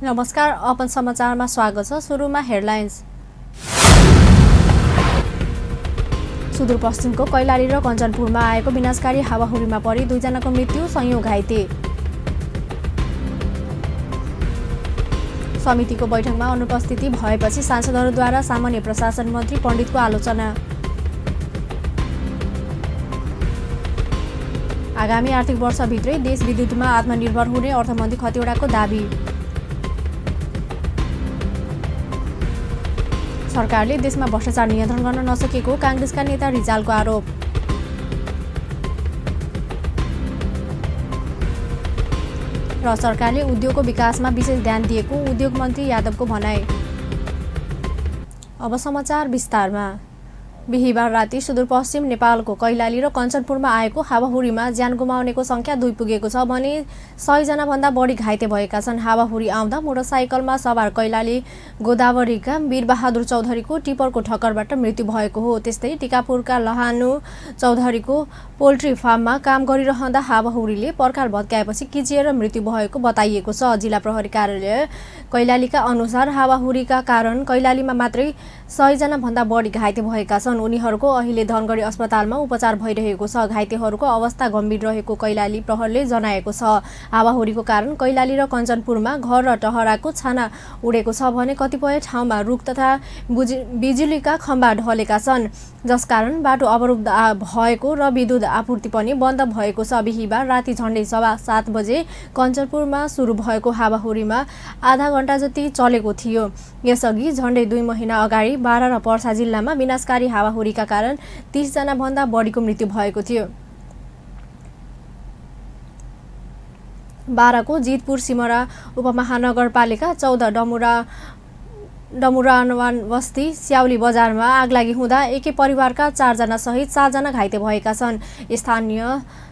नमस्कार, अपन समाचारमा स्वागत छ। सुरुमा हेडलाइन्स। सुदूरपश्चिमको कैलाली र कञ्चनपुरमा आएको विनाशकारी हावाहुरीमा परि 2 जनाको मृत्यु, सयौं घाइते। समितिको बैठकमा अनुपस्थिति भएपछि सांसदहरूद्वारा सामान्य प्रशासन मन्त्री पण्डितको आलोचना। आगामी आर्थिक वर्षभित्रै देश विद्युतमा आत्मनिर्भर हुने अर्थमन्त्री खतिवड़ाको दाबी। सरकारले देशमा भ्रष्टाचार नियन्त्रण गर्न नसकेको कांग्रेसका नेता रिजालको आरोप। र सरकारले उद्योगको विकासमा विशेष ध्यान दिएको उद्योग मन्त्री यादवको भनाई। अब समाचार विस्तारमा। बिहीबार राति सुदूरपश्चिम नेपालको कैलाली र कञ्चनपुरमा आएको हावाहुरीमा ज्यान गुमाउनेको संख्या 2 पुगेको छ भने 100 जना भन्दा बढी घाइते भएका छन्। हावाहुरी आउँदा मोटरसाइकलमा सवार कैलाली गोदावरीका वीरबहादुर चौधरीको टिपरको ठक्करबाट मृत्यु भएको हो। त्यस्तै टिकापुरका लहानु चौधरीको पोल्ट्री फार्ममा काम गरिरहँदा हावाहुरीले पर्खाल भत्काएपछि किचिएर मृत्यु भएको बताइएको छ। जिल्ला प्रहरी कार्यालय कैलालीका अनुसार हावाहुरीका कारण कैलालीमा मात्रै 100 जना भन्दा बढी घाइते भएका छन्। उनीहरूको अहिले धनगढी अस्पतालमा उपचार भइरहेको छ। घाइतेहरूको अवस्था गम्भीर रहेको कैलाली प्रहरले जनाएको छ। हावाहुरीको कारण कैलाली र कञ्चनपुरमा घर र टहराको छाना उडेको छ भने कतिपय ठाउँमा रुख तथा बिजुलीका खम्बा ढलेका छन्, जसकारण बाटो अवरुद्ध भएको र विद्युत आपूर्ति पनि बन्द भएको छ। बिहीबार राति झण्डै 7:15 बजे कञ्चनपुरमा सुरु भएको हावाहुरीमा आधा घण्टा जति चलेको थियो। यसअघि झण्डै 2 महिना अगाडि बारा र पर्सा जिल्लामा विनाशकारी हावाहुरीका कारण 30 जना भन्दा बढीको मृत्यु भएको थियो। बाराको जितपुर सिमरा उपमहानगरपालिका 14 डमुरानवान बस्ती स्याउली बजारमा आगलागी हुँदा एकै परिवारका 4 जना सहित 7 जना घाइते भएका छन्। स्थानीय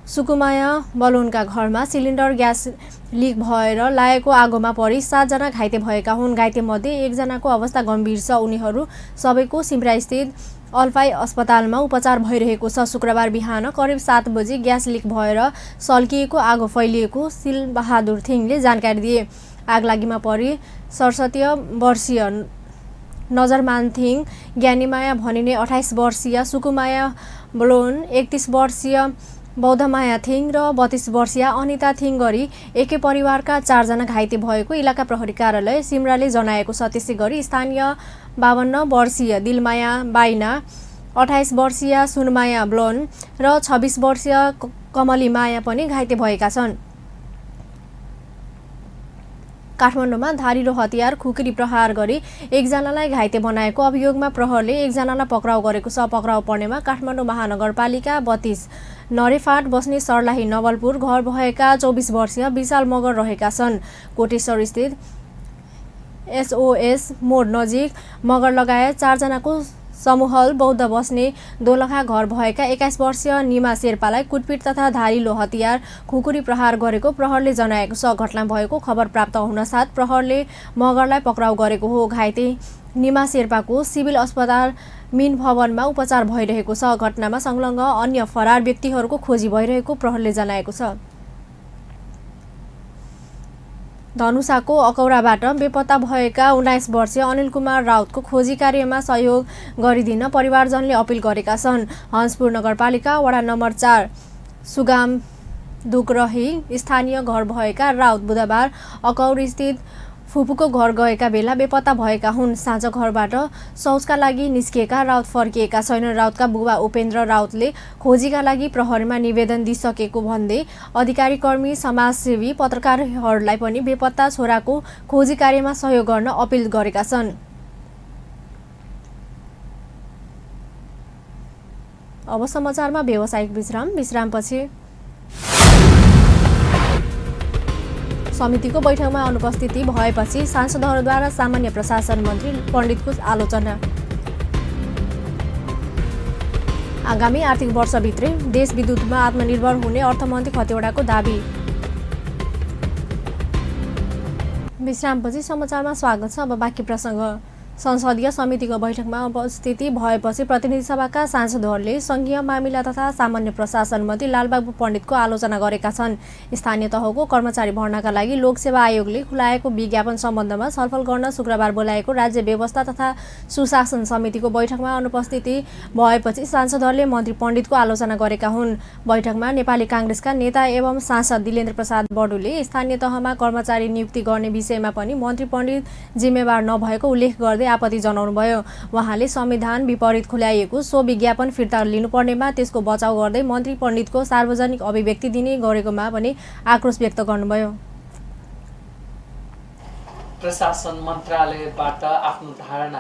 सुकुमाया बलुनका घरमा सिलिन्डर ग्यास लिक भएर लागेको आगोमा परि 7 जना घाइते भएका हुन्। घाइतेमध्ये 1 जनाको अवस्था गम्भीर छ। उनीहरू सबैको सिमरास्थित अल्फाई अस्पतालमा उपचार भइरहेको छ। शुक्रबार बिहान करिब 7 बजे ग्यास लिक भएर सल्किएको आगो फैलिएको सिलबहादुर थिङले जानकारी दिए। आगलागीमा परि 67 वर्षीय नजरमानथिङ ज्ञानीमाया भनिने 28 वर्षीय सुकुमाया बलोन, 31 वर्षीय बौद्धमाया थिङ र 32 वर्षीय अनिता थिङ गरी एकै परिवारका 4 जना घाइते भएको इलाका प्रहरी कार्यालय सिमराले जनाएको छ। त्यसै गरी स्थानीय 52 वर्षीय दिलमाया बाइना, 28 वर्षीय सुनमाया ब्लोन र 26 वर्षीय कमली माया पनि घाइते भएका छन्। काठमाडौँमा धारिलो हतियार खुकुरी प्रहार गरी 1 जनालाई घाइते बनाएको अभियोगमा प्रहरले 1 जनालाई पक्राउ गरेको छ। पक्राउ पर्नेमा काठमाडौँ महानगरपालिका 32 नरेफाट बस्ने सर्लाही नवलपुर घर भएका 24 वर्षीय विशाल मगर रहेका छन्। कोटेश्वर स्थित SOS मोड नजिक मगर लगायत 4 जनाको समूहल बौद्ध बस्ने दोलखा घर भएका 21 वर्षीय निमा शेर्पालाई कुटपिट तथा धारिलो हतियार खुकुरी प्रहार गरेको प्रहरले जनाएको छ। घटना भएको खबर प्राप्त हुनसाथ प्रहरले मगरलाई पक्राउ गरेको हो। घाइते निमा शेर्पाको सिभिल अस्पताल मिन भवनमा उपचार भइरहेको छ। घटनामा संलग्न अन्य फरार व्यक्तिहरूको खोजी भइरहेको प्रहरले जनाएको छ। धनुषाको अकौराबाट बेपत्ता भएका 19 वर्षीय अनिल कुमार राउतको खोजी कार्यमा सहयोग गरिदिन परिवारजनले अपिल गरेका छन्। हंसपुर नगरपालिका वडा नम्बर 4 सुगाम दुकरही स्थानीय घर भएका राउत बुधबार अकौर स्थित फुपूको घर गएका बेला बेपत्ता भएका हुन्। साँझ घरबाट शौचका लागि निस्किएका राउत फर्किएका छैनन्। राउतका बुबा उपेन्द्र राउतले खोजीका लागि प्रहरीमा निवेदन दिइसकेको भन्दै अधिकारी कर्मी, समाजसेवी, पत्रकारहरूलाई पनि बेपत्ता छोराको खोजी कार्यमा सहयोग गर्न अपिल गरेका छन्। अब समाचारमा व्यावसायिक विश्रामपछि। समितिको बैठकमा अनुपस्थिति भएपछि सांसदहरूद्वारा सामान्य प्रशासन मन्त्री पण्डितको आलोचना। आगामी आर्थिक वर्षभित्रै देश विद्युतमा आत्मनिर्भर हुने अर्थमन्त्री खतिवड़ाको दाबी। विश्रामपछि समाचारमा स्वागत छ। अब बाँकी प्रसङ्ग। संसदीय समितिको बैठकमा उपस्थिति भएपछि प्रतिनिधि सभाका सांसदहरूले संघीय मामिला तथा सामान्य प्रशासन मन्त्री लालबाबु पण्डितको आलोचना गरेका छन्। स्थानीय तहको कर्मचारी भर्नाका लागि लोकसेवा आयोगले खुलाएको विज्ञापन सम्बन्धमा छलफल गर्न शुक्रबार बोलाएको राज्य व्यवस्था तथा सुशासन समितिको बैठकमा अनुपस्थिति भएपछि सांसदहरूले मन्त्री पण्डितको आलोचना गरेका हुन्। बैठकमा नेपाली काङ्ग्रेसका नेता एवं सांसद दिलेन्द्र प्रसाद बडुले स्थानीय तहमा कर्मचारी नियुक्ति गर्ने विषयमा पनि मन्त्री पण्डित जिम्मेवार नभएको उल्लेख गर्दै आपत्ति जनाउनुभयो। उहाँले संविधान विपरीत खुल्याइएको सो विज्ञापन फिर्ता लिनुपर्नेमा त्यसको बचाउ गर्दै मन्त्री पण्डितको सार्वजनिक अभिव्यक्ति दिने गरेकोमा पनि आक्रोश व्यक्त गर्नुभयो। प्रशासन मन्त्रालयबाट आफ्नो धारणा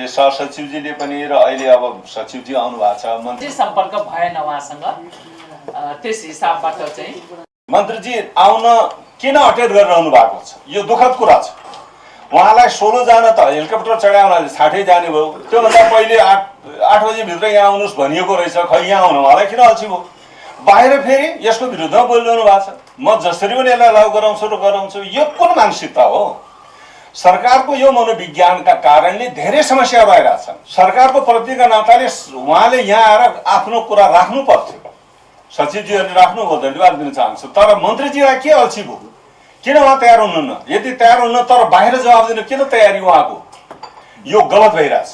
सहसचिवजीले पनि र अहिले अब सचिवजी आउनु भएको छ, मन्त्री सम्पर्क भएन उहाँसँग। त्यस हिसाबबाट चाहिँ मन्त्रीजी आउन किन अटेर गरिरहनु भएको छ, यो दुःखद कुरा छ। उहाँलाई 16 जना त हेलिकप्टर चढाउन 60 जाने भयो। त्योभन्दा पहिले 8 बजीभित्र यहाँ आउनुहोस् भनिएको रहेछ, खै यहाँ आउनु उहाँलाई किन अल्छी भयो? बाहिर फेरि यसको विरुद्धमा बोलिरहनु भएको छ, म जसरी पनि यसलाई लागू गराउँछु र गराउँछु। यो कुन मानसिकता हो? सरकारको यो मनोविज्ञानका कारणले धेरै समस्याहरू आइरहेछन्। सरकारको प्रतिका नाताले उहाँले यहाँ आएर आफ्नो कुरा राख्नु पर्थ्यो, सचिवजीहरूले राख्नु भयो, धन्यवाद दिन चाहन्छु। तर मन्त्रीजीलाई के अल्छी भयो? किन उहाँ तयार हुनुहुन्न? यदि तयार हुन्न तर बाहिर जवाब दिनु किन तयारी उहाँको? यो गलत भइरहेछ।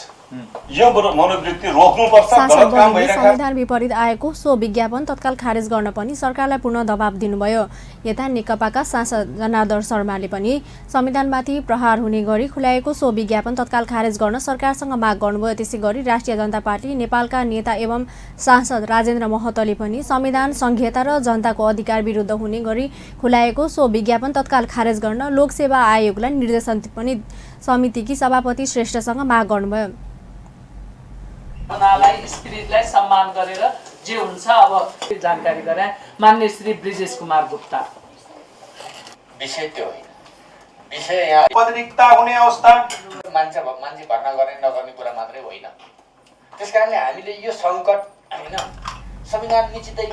यो मनोवृत्ति रोक्नुपर्छ। गलत काम भइरहेको छ। संविधान विपरीत आएको सो विज्ञापन तत्काल खारेज गर्न पनि सरकारलाई पूर्ण दबाब दिनुभयो। यता नेकपाका सांसद जनार्दन शर्माले पनि संविधानमाथि प्रहार हुने गरी खुलाएको सो विज्ञापन तत्काल खारेज गर्न सरकारसँग माग गर्नुभयो। त्यसै गरी राष्ट्रिय जनता पार्टी नेपालका नेता एवं सांसद राजेन्द्र महतोले पनि संविधान संघीयता र जनताको अधिकार विरुद्ध हुने गरी खुलाएको सो विज्ञापन तत्काल खारेज गर्न लोकसेवा आयोगलाई निर्देशन पनि समितिकी सभापति श्रेष्ठसँग माग गर्नुभयो। उहाँलाई स्पिरिटलाई सम्मान गरेर जे हुन्छ अब जानकारी गराए माननीय श्री ब्रिजेश कुमार गुप्ता। विषय त्यो होइन, विषय यहाँ पदरिक्ता हुने अवस्था मान्छे भर्ना गर्ने नगर्ने कुरा मात्रै होइन। त्यसकारणले हामीले यो सङ्कट होइन संविधान निश्चितै।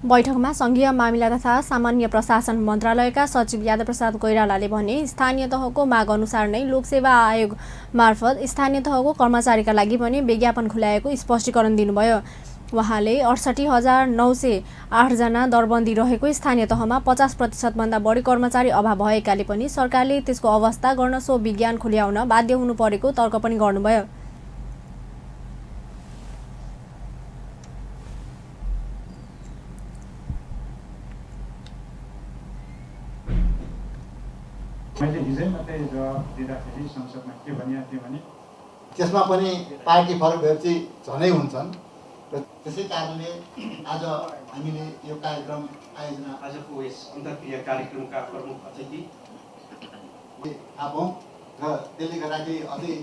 बैठकमा संघीय मामिला तथा सामान्य प्रशासन मन्त्रालयका सचिव यादव प्रसाद कोइरालाले भने स्थानीय तहको माग अनुसार नै लोकसेवा आयोग मार्फत स्थानीय तहको कर्मचारीका लागि पनि विज्ञापन खुलाएको स्पष्टीकरण दिनुभयो। उहाँले 68,908 जना दरबन्दी रहेको स्थानीय तहमा 50% भन्दा बढी कर्मचारी अभाव भएकाले पनि सरकारले त्यसको अवस्था गर्न सो विज्ञापन खुल्याउन बाध्य हुनु परेको तर्क पनि गर्नुभयो। मैले हिजै मात्रै जवाब दिँदाखेरि संसदमा के भनिएको थिएँ भने त्यसमा पनि पार्टी फरक भएपछि झनै हुन्छन् र त्यसै कारणले आज हामीले यो कार्यक्रम आयोजना आजको यस अन्तर्क्रिया कार्यक्रमका प्रमुख अतिथि आफौँ र त्यसले गर्दाखेरि अझै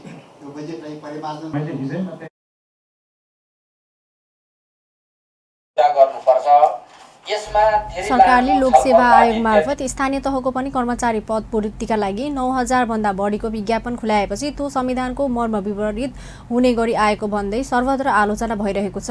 यो बजेटलाई परिमार्जन मैले हिजै मात्रै गर्नुपर्छ। सरकारले लोकसेवा आयोग मार्फत स्थानीय तहको पनि कर्मचारी पद पूर्तिका लागि 9,000 भन्दा बढीको विज्ञापन खुलाएपछि त्यो संविधानको मर्म विपरीत हुने गरी आएको भन्दै सर्वत्र आलोचना भइरहेको छ।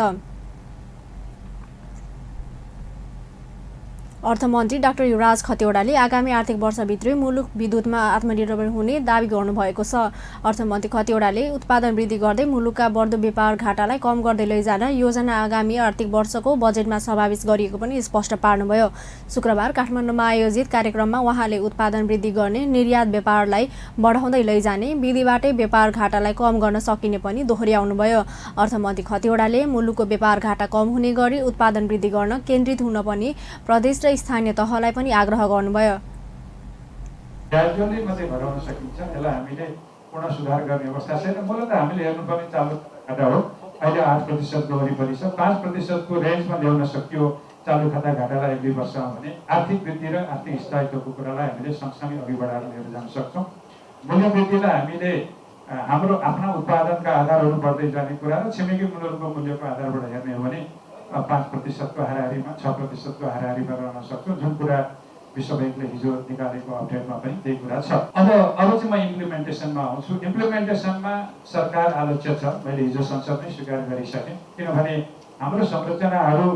अर्थमन्त्री डाक्टर युवराज खतिवडाले आगामी आर्थिक वर्षभित्रै मुलुक विद्युतमा आत्मनिर्भर हुने दावी गर्नुभएको छ। अर्थमन्त्री खतिवडाले उत्पादन वृद्धि गर्दै मुलुकका बढ्दो व्यापार घाटालाई कम गर्दै लैजान योजना आगामी आर्थिक वर्षको बजेटमा समावेश गरिएको पनि स्पष्ट पार्नुभयो। शुक्रबार काठमाडौँमा आयोजित कार्यक्रममा उहाँले उत्पादन वृद्धि गर्ने, निर्यात व्यापारलाई बढाउँदै लैजाने, विधिबाटै व्यापार घाटालाई कम गर्न सकिने पनि दोहोर्याउनुभयो। अर्थमन्त्री खतिवडाले मुलुकको व्यापार घाटा कम हुने गरी उत्पादन वृद्धि गर्न केन्द्रित हुन पनि प्रदेश स्थानीय तहलाई पनि आग्रह गर्नुभयो। राज्यले मात्रै भराउन सकिन्छ, यसलाई हामीले पूर्ण सुधार गर्ने अवस्था छैन। मूलतः हामीले हेर्नुपर्ने चालु खाता हो अहिले 8% वरिपरि छ। 5% को रेन्जमा ल्याउन सकियो चालु खाता घाटालाई 2 वर्षमा भने आर्थिक वृद्धि र आर्थिक स्थायित्वको कुरालाई हामीले सँगसँगै अघि बढाएर लिएर जान सक्छौँ। मूल्य वृद्धिलाई हामीले हाम्रो आफ्ना उत्पादनका आधारहरू बढ्दै जाने कुरा र छिमेकी मुलुकको मूल्यको आधारबाट हेर्ने हो भने 5% को हाराहारीमा 6% को हाराहारीमा रहन सक्छौँ, जुन कुरा विश्व ब्याङ्कले हिजो निकालेको अपडेटमा पनि त्यही कुरा छ। अब चाहिँ म इम्प्लिमेन्टेसनमा आउँछु। इम्प्लिमेन्टेसनमा सरकार आलोच्य छ, मैले हिजो संसदमै स्वीकार गरिसकेँ, किनभने हाम्रो संरचनाहरू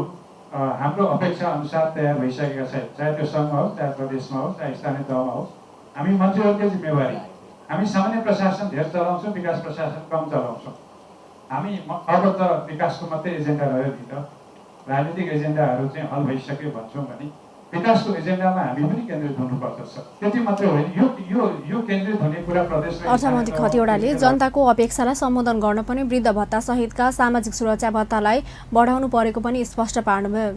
हाम्रो अपेक्षा अनुसार तयार भइसकेका छैन। चाहे त्यो सङ्घमा होस्, चाहे प्रदेशमा होस्, चाहे स्थानीय तहमा होस्। हामी मन्त्रीहरूकै जिम्मेवारी हामी सामान्य प्रशासन धेर चलाउँछौँ, विकास प्रशासन कम चलाउँछौँ। हामी अब त विकासको मात्रै एजेन्डा रह्यो नि त, राजनीतिक एजेन्डाहरू चाहिँ हल भइसक्यो भन्छौँ भने विकासको एजेन्डामा हामी पनि केन्द्रित हुनुपर्छ। त्यति मात्रै होइन, यो केन्द्रित हुने कुरा प्रदेश अर्थमन्त्री खतिवडाले जनताको अपेक्षालाई सम्बोधन गर्न पनि वृद्ध भत्ता सहितका सामाजिक सुरक्षा भत्तालाई बढाउनु परेको पनि स्पष्ट पार्नुभयो।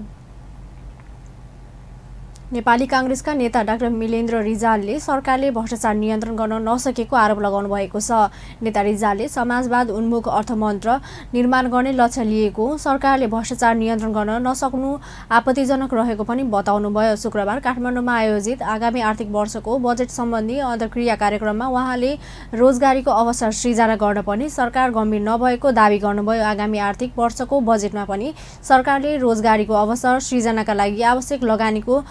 नेपाली कांग्रेसका नेता डाक्टर मिलेन्द्र रिजालले सरकारले भ्रष्टाचार नियन्त्रण गर्न नसकेको आरोप लगाउनु भएको छ। नेता रिजालले समाजवाद उन्मुख अर्थमन्त्र निर्माण गर्ने लक्ष्य लिएको सरकारले भ्रष्टाचार नियन्त्रण गर्न नसक्नु आपत्तिजनक रहेको पनि बताउनुभयो। शुक्रबार काठमाडौँमा आयोजित आगामी आर्थिक वर्षको बजेट सम्बन्धी अन्तर्क्रिया कार्यक्रममा उहाँले रोजगारीको अवसर सृजना गर्न पनि सरकार गम्भीर नभएको दावी गर्नुभयो। आगामी आर्थिक वर्षको बजेटमा पनि सरकारले रोजगारीको अवसर सृजनाका लागि आवश्यक लगानीको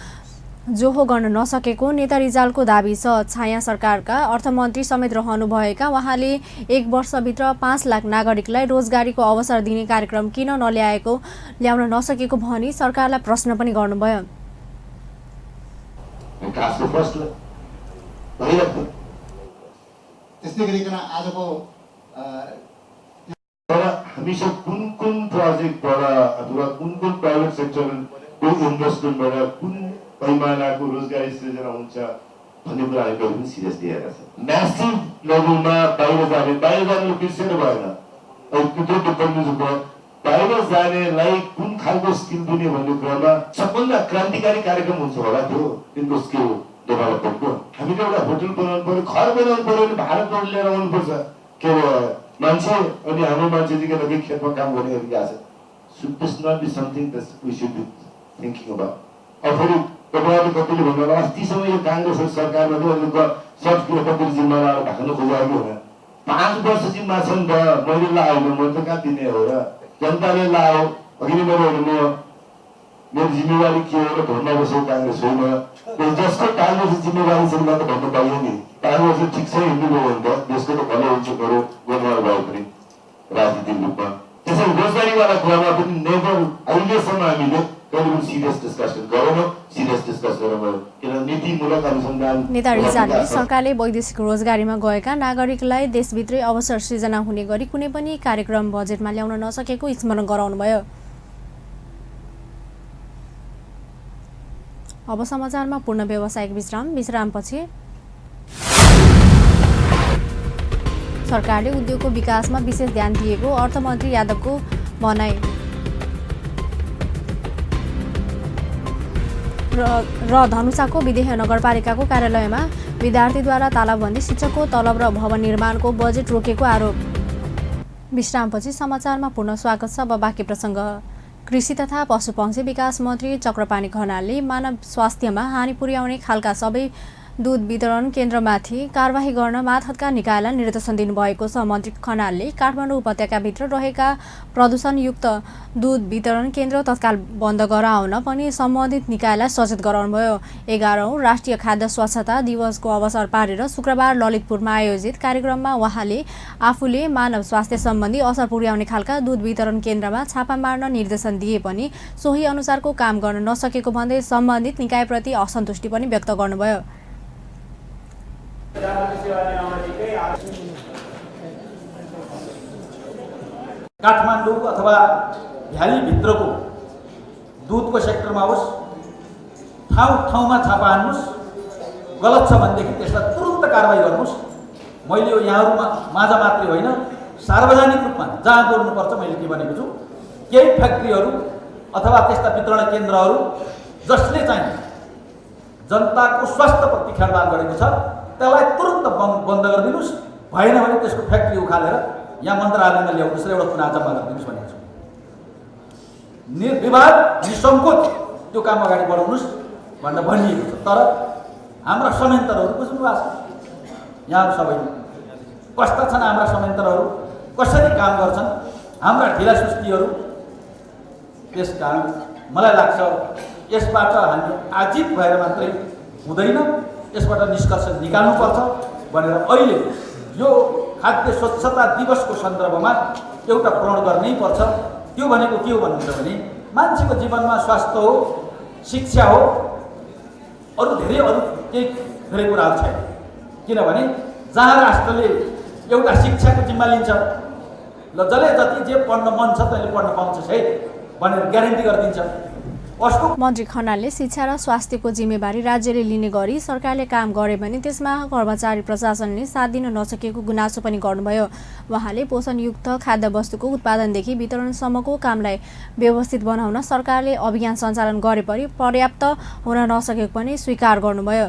जोहो गर्न नसकेको नेता रिजालको दावी छ। छाया सरकारका अर्थमन्त्री समेत रहनुभएका उहाँले 1 वर्षभित्र 5 लाख नागरिकलाई रोजगारीको अवसर दिने कार्यक्रम किन ल्याउन नसकेको भनी सरकारलाई प्रश्न पनि गर्नुभयो। त्यस्तै गरिकन आजको हामीसँग कुन प्रोजेक्टबाट अथवा कुन प्राइभेट सेक्टरको इन्भेस्टमेन्टबाट कुन पैमानाको रोजगारी सृजना हुन्छ भन्ने कुरा हामी कहिले पनि सिरियस लिएका छौँ। म्यासिभ लेभलमा बाहिर जाने बिर्सेर भएन। त्यो टिप्पणी भयो, बाहिर जानेलाई कुन खालको स्किल दिने भन्ने कुरामा सबभन्दा क्रान्तिकारी कार्यक्रम हुन्छ होला त्यो तिनको स्किल डेभलपमेन्टको। हामीले एउटा होटल बनाउनु पर्यो, घर बनाउनु पर्यो भने भारतबाट लिएर आउनुपर्छ। के मान्छे अनि हाम्रो मान्छे चाहिँ खेतमा काम गर्ने गरिरहेको छ। Should this not be something that we should be thinking about? अब फेरि तपाईँहरूले कतिले भन्नु अस्तिसम्म यो काङ्ग्रेस सरकारमा चाहिँ सबको कतिले जिम्मा लगाएर ढाक्न खोजेको होइन। 5 वर्ष जिम्मा छ नि त, मैले लाएन, मैले त कहाँ दिने हो र, जनताले लायो। अघि नै मेरो जिम्मेवारी के हो र भन्न बसेको काङ्ग्रेस होइन। जसको काङ्ग्रेस जिम्मेवारी छ त भन्न पाइयो नि। काङ्ग्रेस ठिक छ हिँड्नुभयो भने त देशको त भलो हुन्छ गऱ्यो गर्नुभयो भयो पनि राजनीतिक रूपमा। त्यसैले रोजगारीवाला कुरामा पनि नेभर अहिलेसम्म हामीले कहिले पनि सिरियस डिस्कसन गरेनौँ। सिरियस डिस्कसन किन नीतिमूलक अनुसन्धान। नेता रिजालले सरकारले वैदेशिक रोजगारीमा गएका नागरिकलाई देशभित्रै अवसर सृजना हुने गरी कुनै पनि कार्यक्रम बजेटमा ल्याउन नसकेको स्मरण गराउनुभयो। अब समाचारमा पूर्ण व्यावसायिक विश्रामपछि सरकारले उद्योगको विकासमा विशेष ध्यान दिएको अर्थमन्त्री यादवको भनाइ। र धनुषाको विदेह नगरपालिकाको कार्यालयमा विद्यार्थीद्वारा तालाबन्दी, शिक्षकको तलब र भवन निर्माणको बजेट रोकेको आरोप। विश्रामपछि समाचारमा पुनः स्वागत छ। अब बाँकी प्रसङ्ग। कृषि तथा पशुपक्षी विकास मन्त्री चक्रपाणी खनालले मानव स्वास्थ्यमा हानि पुर्याउने खालका सबै दूध वितरण केन्द्रमाथि कारबाही गर्न मातहतका निकायलाई निर्देशन दिनुभएको छ। मन्त्री खनालले काठमाडौँ उपत्यकाभित्र रहेका प्रदूषणयुक्त दूध वितरण केन्द्र तत्काल बन्द गराउन पनि सम्बन्धित निकायलाई सचेत गराउनुभयो। 11औं राष्ट्रिय खाद्य स्वच्छता दिवसको अवसर पारेर शुक्रबार ललितपुरमा आयोजित कार्यक्रममा उहाँले आफूले मानव स्वास्थ्य सम्बन्धी असर पुर्याउने खालका दूध वितरण केन्द्रमा छापा मार्न निर्देशन दिए पनि सोही अनुसारको काम गर्न नसकेको भन्दै सम्बन्धित निकायप्रति असन्तुष्टि पनि व्यक्त गर्नुभयो। काठमाडौँ अथवा भ्यालीभित्रको दुधको सेक्टरमा होस्, ठाउँमा छापा हान्नुहोस्, गलत छ भनेदेखि त्यसलाई तुरुन्त कारबाही गर्नुहोस्। मैले यो यहाँहरूमा माझा मात्रै होइन, सार्वजनिक रूपमा जहाँ बोल्नुपर्छ मैले के भनेको छु, केही फ्याक्ट्रीहरू अथवा त्यस्ता वितरण केन्द्रहरू जसले चाहिँ जनताको स्वास्थ्यप्रति खेलवाड गरेको छ त्यसलाई तुरुन्त बन्द गरिदिनुहोस्। भएन भने त्यसको फ्याक्ट्री उखालेर यहाँ मन्त्रालयमा ल्याउनुहोस् र एउटा चुनाव जम्मा गरिदिनुहोस् भनेको छु। निर्विवाद निसङ्कोच त्यो काम अगाडि बढाउनुहोस् भनेर भनिएको छ। तर हाम्रा संयन्त्रहरू बुझ्नु भएको छ, यहाँहरू सबैले कस्ता छन् हाम्रा संयन्त्रहरू, कसरी काम गर्छन्, हाम्रा ढिलासुस्तीहरू। त्यसकारण मलाई लाग्छ यसबाट हामी आजित भएर मात्रै हुँदैन, यसबाट निष्कर्ष निकाल्नुपर्छ भनेर अहिले यो खाद्य स्वच्छता दिवसको सन्दर्भमा एउटा प्रण गर्नै पर्छ। त्यो भनेको के हो भन्नुहुन्छ भने मान्छेको जीवनमा स्वास्थ्य हो, शिक्षा हो, अरू केही धेरै कुराहरू छैन। किनभने जहाँ राष्ट्रले एउटा शिक्षाको जिम्मा लिन्छ, ल जसले जति जे पढ्न मन छ तैँले पढ्न पाउँछस् है भनेर ग्यारेन्टी गरिदिन्छ। मन्त्री खनालले शिक्षा र स्वास्थ्यको जिम्मेवारी राज्यले लिने गरी सरकारले काम गरे भने त्यसमा कर्मचारी प्रशासनले साथ दिन नसकेको गुनासो पनि गर्नुभयो। उहाँले पोषणयुक्त खाद्यवस्तुको उत्पादनदेखि वितरणसम्मको कामलाई व्यवस्थित बनाउन सरकारले अभियान सञ्चालन गरे पनि पर्याप्त हुन नसकेको पनि स्वीकार गर्नुभयो।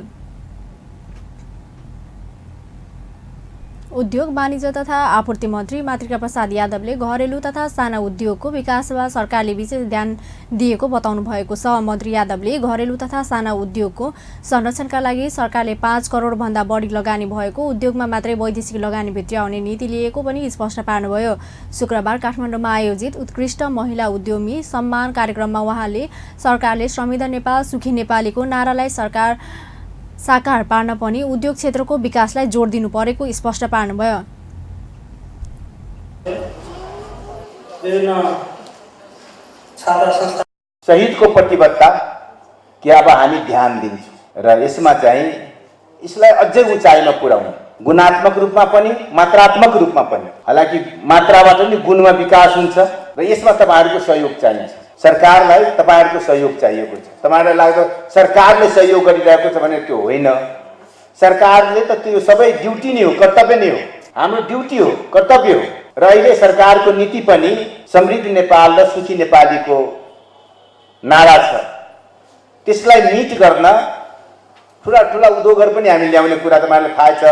उद्योग वाणिज्य तथा आपूर्ति मन्त्री मातृका प्रसाद यादवले घरेलु तथा साना उद्योगको विकासमा सरकारले विशेष ध्यान दिएको बताउनु भएको छ। मन्त्री यादवले घरेलु तथा साना उद्योगको संरक्षणका लागि सरकारले 5 करोडभन्दा बढी लगानी भएको उद्योगमा मात्रै वैदेशिक लगानी भित्र्याउने नीति लिएको पनि स्पष्ट पार्नुभयो। शुक्रबार काठमाडौँमा आयोजित उत्कृष्ट महिला उद्यमी सम्मान कार्यक्रममा उहाँले सरकारले श्रमिक नेपाल सुखी नेपालीको नारालाई साकार पार्न पनि उद्योग क्षेत्रको विकासलाई जोड दिनु परेको स्पष्ट पार्नुभयो। शहीदको प्रतिबद्धता कि अब हामी ध्यान दिन्छौँ र यसमा चाहिँ यसलाई अझै उचाइमा पुर्याउनु, गुणात्मक रूपमा पनि मात्रात्मक रूपमा पनि। हालाकि मात्राबाट पनि गुणमा विकास हुन्छ र यसमा तपाईँहरूको सहयोग चाहिन्छ। सरकारलाई तपाईँहरूको सहयोग चाहिएको छ। तपाईँहरूलाई लाग्दो सरकारले सहयोग गरिरहेको छ भने त्यो होइन। सरकारले त त्यो सबै ड्युटी नै हो, कर्तव्य नै हो, हाम्रो ड्युटी हो, कर्तव्य हो। र अहिले सरकारको नीति पनि समृद्ध नेपाल र सुखी नेपालीको नारा छ। त्यसलाई मिट गर्न ठुला ठुला उद्योगहरू पनि हामी ल्याउने कुरा तपाईँहरूलाई थाहा छ।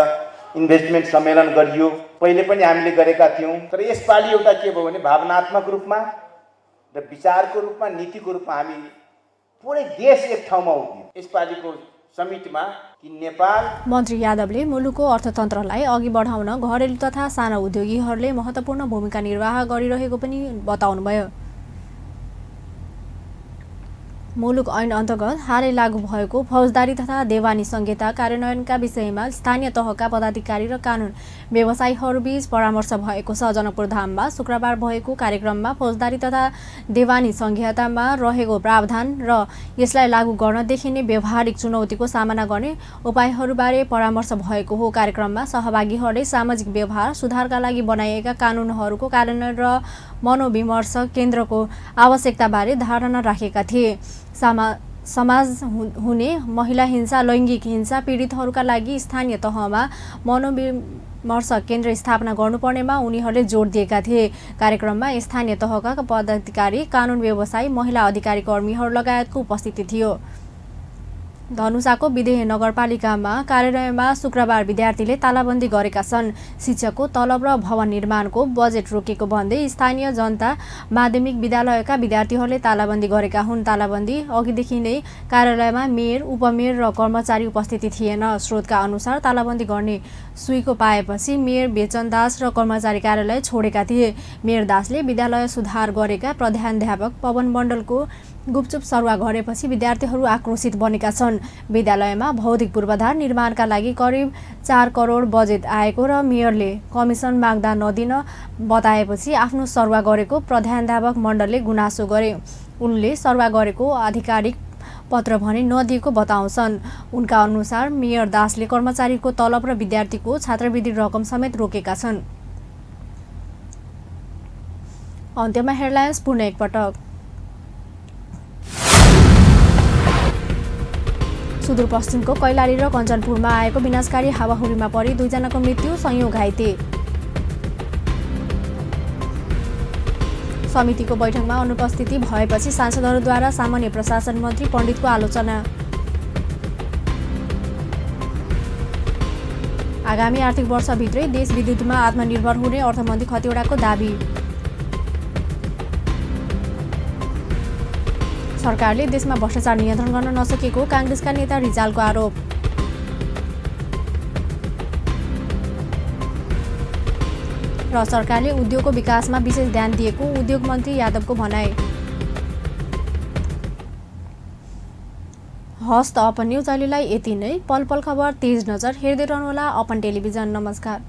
इन्भेस्टमेन्ट सम्मेलन गरियो, पहिले पनि हामीले गरेका थियौँ। तर यसपालि एउटा के भयो भने भावनात्मक रूपमा र विचारको रूपमा, नीतिको रूपमा हामी पुरै देश एक ठाउँमा उभियौँ यसपालिको समिटमा कि नेपाल। मन्त्री यादवले मुलुकको अर्थतन्त्रलाई अघि बढाउन घरेलु तथा साना उद्योगीहरूले महत्त्वपूर्ण भूमिका निर्वाह गरिरहेको पनि बताउनुभयो। मुलुक ऐन अन्तर्गत हालै लागू भएको फौजदारी तथा देवानी संहिता कार्यान्वयनका विषयमा स्थानीय तहका पदाधिकारी र कानुन व्यवसायीहरूबीच परामर्श भएको छ। जनकपुर धाममा शुक्रबार भएको कार्यक्रममा फौजदारी तथा देवानी संहितामा रहेको प्रावधान र यसलाई लागू गर्न देखिने व्यावहारिक चुनौतीको सामना गर्ने उपायहरूबारे परामर्श भएको हो। कार्यक्रममा सहभागीहरूले सामाजिक व्यवहार सुधारका लागि बनाइएका कानुनहरूको कार्यान्वयन र मनोविमर्श केन्द्रको आवश्यकताबारे धारणा राखेका थिए। समाज हुने महिला हिंसा, लैङ्गिक हिंसा पीडितहरूका लागि स्थानीय तहमा मनोविमर्श केन्द्र स्थापना गर्नुपर्नेमा उनीहरूले जोड दिएका थिए। कार्यक्रममा स्थानीय तहका पदाधिकारी, कानुन व्यवसायी, महिला अधिकारी कर्मीहरू लगायतको उपस्थिति थियो। धनुषाको विदेह नगरपालिकामा कार्यालयमा शुक्रबार विद्यार्थीले तालाबन्दी गरेका छन्। शिक्षकको तलब र भवन निर्माणको बजेट रोकेको भन्दै स्थानीय जनता माध्यमिक विद्यालयका विद्यार्थीहरूले तालाबन्दी गरेका हुन्। तालाबन्दी अघिदेखि नै कार्यालयमा मेयर, उपमेयर र कर्मचारी उपस्थिति थिएन। स्रोतका अनुसार तालाबन्दी गर्ने सुइको पाएपछि मेयर बेचन दास र कर्मचारी कार्यालय छोडेका थिए। मेयर दासले विद्यालय सुधार गरेका प्रधानाध्यापक पवन मण्डलको गुपचुप सरुवा गरेपछि विद्यार्थीहरू आक्रोशित बनेका छन्। विद्यालयमा भौतिक पूर्वाधार निर्माणका लागि करिब 4 करोड बजेट आएको र मेयरले कमिसन माग्दा नदिन बताएपछि आफ्नो सरुवा गरेको प्रधानाध्यापक मण्डलले गुनासो गरे। उनले सरुवा गरेको आधिकारिक पत्र भने नदिएको बताउँछन्। उनका अनुसार मेयर दासले कर्मचारीको तलब र विद्यार्थीको छात्रवृत्ति रकम समेत रोकेका छन्। अन्त्यमा हेडलाइन्स पुनः एकपटक। सुदूरपश्चिमको कैलाली र कञ्चनपुरमा आएको विनाशकारी हावाहुरीमा परि 2 जनाको मृत्यु, सयौं घाइते। समितिको बैठकमा अनुपस्थिति भएपछि सांसदहरूद्वारा सामान्य प्रशासन मन्त्री पण्डितको आलोचना। आगामी आर्थिक वर्षभित्रै देश विद्युतमा आत्मनिर्भर हुने अर्थमन्त्री खतिवडाको दाबी। सरकारले देशमा भ्रष्टाचार नियन्त्रण गर्न नसकेको काङ्ग्रेसका नेता रिजालको आरोप। र सरकारले उद्योगको विकासमा विशेष ध्यान दिएको उद्योग मन्त्री यादवको भनाई। हस्त अपन न्युज अहिलेलाई यति नै। पल पल खबर, तेज नजर हेर्दै रहनुहोला अपन टेलिभिजन। नमस्कार।